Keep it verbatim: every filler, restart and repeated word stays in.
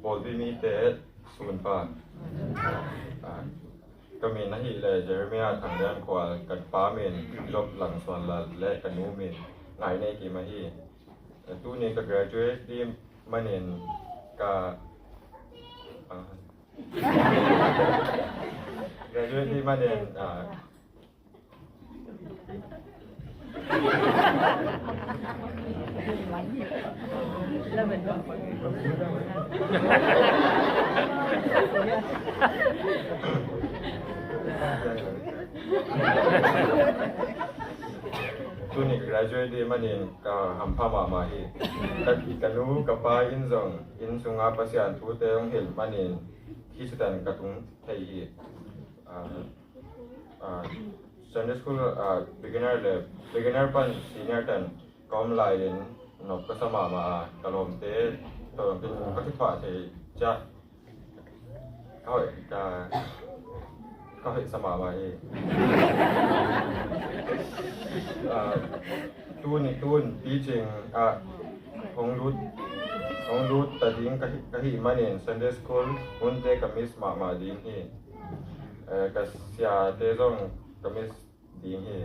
Pawlpi mite sunpa. Ah, ka min ahih leh Jeremiah Thang Lian Khual, ka pa min Job Lang Suan Lal le ka nu min Ngai Nei Kim ahi. Tuni ka graduate ding manin ka, ah, graduate ding manin, ah, tuni ka graduate ding manin ka hampha mahmah hi. Ka, ka nu ka pa in zong inn sunga Pasian thute hong hilh manin hih sitan ka tung thei hi. Ah, ah, Sunday school, ah, beginner le beginner pan senior tan ka om lai-in nop ka sa mahmah a, ka lawmte tawh zong ka kithuah thei ciah. Ka hoih, ka, ka hoih sa mahmah hi. Ah, tuni tun teaching ah hong lut, hong lut ta ding ka hih, ka hih manin Sunday school hunte ka miss mahmah ding hi. Eh, ka siate zong ka miss ding hi.